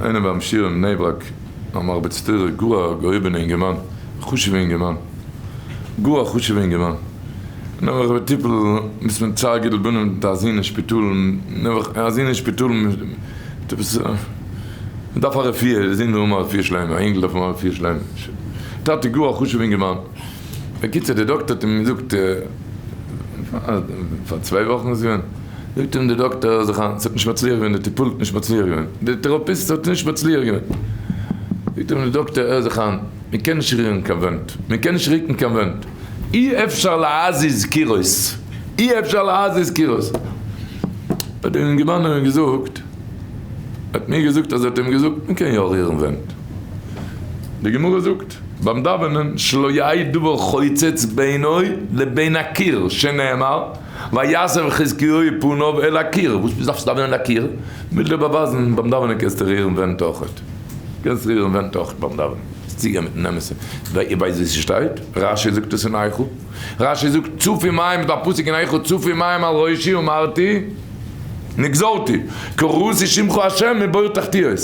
איינער ביים שיעור אין בני ברק, א מרביץ תורה, גאר א געהויבענע אינגערמאן, חשובע אינגערמאן, גאר א חשובע אינגערמאן, נעבעך בטיפול מיט מיט צער גידול בנים מיט א זון אין שפיטאל, נעבעך א זון אין שפיטאל מיט עפעס, מען דארף א רפואה, די זון וויל האבן א רפואה שלימה, א אינגל דארף האבן א רפואה שלימה, טאטע גאר א חשובע אינגערמאן, בקיצור די דאקטער האט אים געזאגט, פאר צוויי וואכן איז געווען, זאגט אים די דאקטער זיך איין, ס'האט נישט מצליח געווען, די טיפול האט נישט מצליח געווען, די therapist האט נישט מצליח געווען, זאגט אים די דאקטער הער זיך איין, מען קען נישט רירן קיין ווענט, מען קען נישט ריקן קיין ווענט, אי אפשר להזיז קירות, אי אפשר להזיז קירות, האט דער אינגערמאן אים געזאגט, האט מיר געזאגט אז ער האט אים געזאגט מען קען יא רירן ווענט, די גמרא זאגט ביים דאווענען שלא יהא דבר חוצץ בינו לבין הקיר שנאמר ויסב חזקיהו פניו אל הקיר, וואס דארפסטו דאווענען אל הקיר? וויל דיר באווייזן ביים דאווענען קענסטו רירן ווענט אויכעט, קענסט רירן ווענט אויכעט ביים דאווענען, צוגיין מיטן אמת'ן, איר ווייסט ווי ס'שטייט? רשי זאגט עס אין איכה, רשי זאגט צפו מים, איז דא א פסוק אין איכה צפו מים על ראשי אמרתי נגזרתי, קראתי שמך השם מבור תחתיות,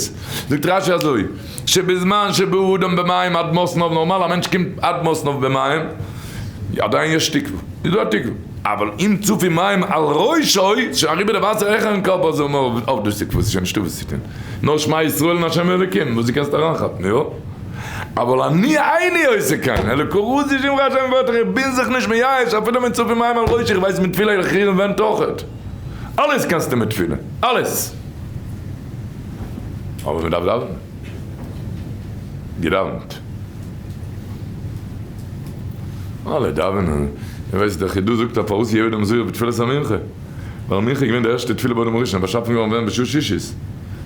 זאגט רשי אזוי, שבזמן שבא אדם במים עד מתניו, נארמאל א מענטש קומט עד מתניו במים, עדיין יש תקווה, איז דא א תקווה, אבל אם צפו מים על ראשו, ס'איז אריבער די וואסער העכערן קאפ אזוי נאר אויף דאס תקווה, ס'איז שוין נישטא וואס צו טון, נאר שמע ישראל און השם אלוקים וואס דו קענסט אריינכאפן, יא? אבל אני איני עושה כן, אלא קראתי שמך השם מבורך, איך בין זיך נישט מייאש אפילו ווען צפו מים על ראשי, איך ווייס מיט תפילה איך ריר און ווענד אויכעט, אלעס קענסטו מיט תפילה, אלעס! אבער מען דארף דאווענען. געדאווענט. אלע דאווענען. איר ווייסט דער חידא זאגט אז פארוואס יהא אדם זהיר בתפילת המנחה? ווייל מנחה איז געווען די ערשטע תפילה באדם הראשון, באשאפן געווארן ווען? בשעה שישית.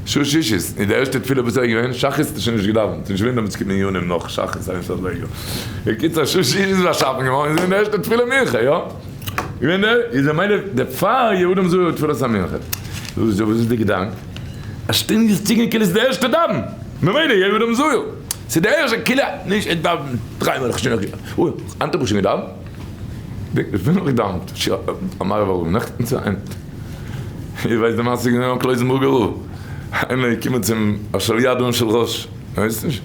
שעה שישית איז די ערשטע תפילה וואס איז געווען, שחרית האט ער שוין נישט געדאווענט, ס'איז נישט געווען דעמאלטס קיין מניינים נאך שחרית איינס אזייגער. בקיצור שעה שישית איז באשאפן געווארן איז געווען די ערשטע תפילה מנחה, יא? געווען די, איז ממילא דערפאר יהא אדם זהיר בתפילת המנחה. וואס איז די געדאנק? א שטענדיגע צוגאנג כאילו ס'איז די ערשטע דאווען, ממילא יהא אדם זהיר. ס'איז די ערשטע כאילו נישט איך דאווען דריי מאל איך שוין נאך אוי היינט האב איך שוין געדאווענט? ווען האב איך געדאווענט? אמר רב אברהם נעכטן צו היינט? איר ווייסט די מעשה געווען ביים קלויזענבורגער רב, איינער איז געקומען צום א של יד אן של ראש, ווייסט נישט?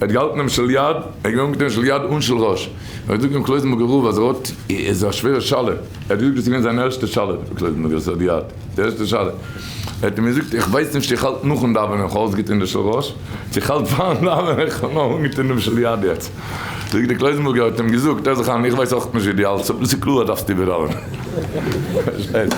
ער האט געהאלטן דעם של יד, ער איז געווען אנגעטון של יד אן של ראש, ער האט געזאגט דעם קלויזענבורגער רב אז ער האט איז א שווערע שאלה, ער האט געזאגט דאס איז געווען זיין ערשטע שאלה, דער קלויזענבורגער האט געהאט די ערשטע שאלה, ער האט אים געזאגט איך ווייס נישט איך האלט נאכן דאווענען איך האב אויסגעטון די של ראש, צו איך האלט פארן דאווענען איך האב נאר אנגעטון דעם של יד יעצט. זאגט דער קלויזענבורגער האט אים געזאגט, הער זיך איין, איך ווייס אויך נישט ווי דו האלטסט, אבער דאס איז קלאר אז דארפסט איבערדאווענען. פארשטייסט?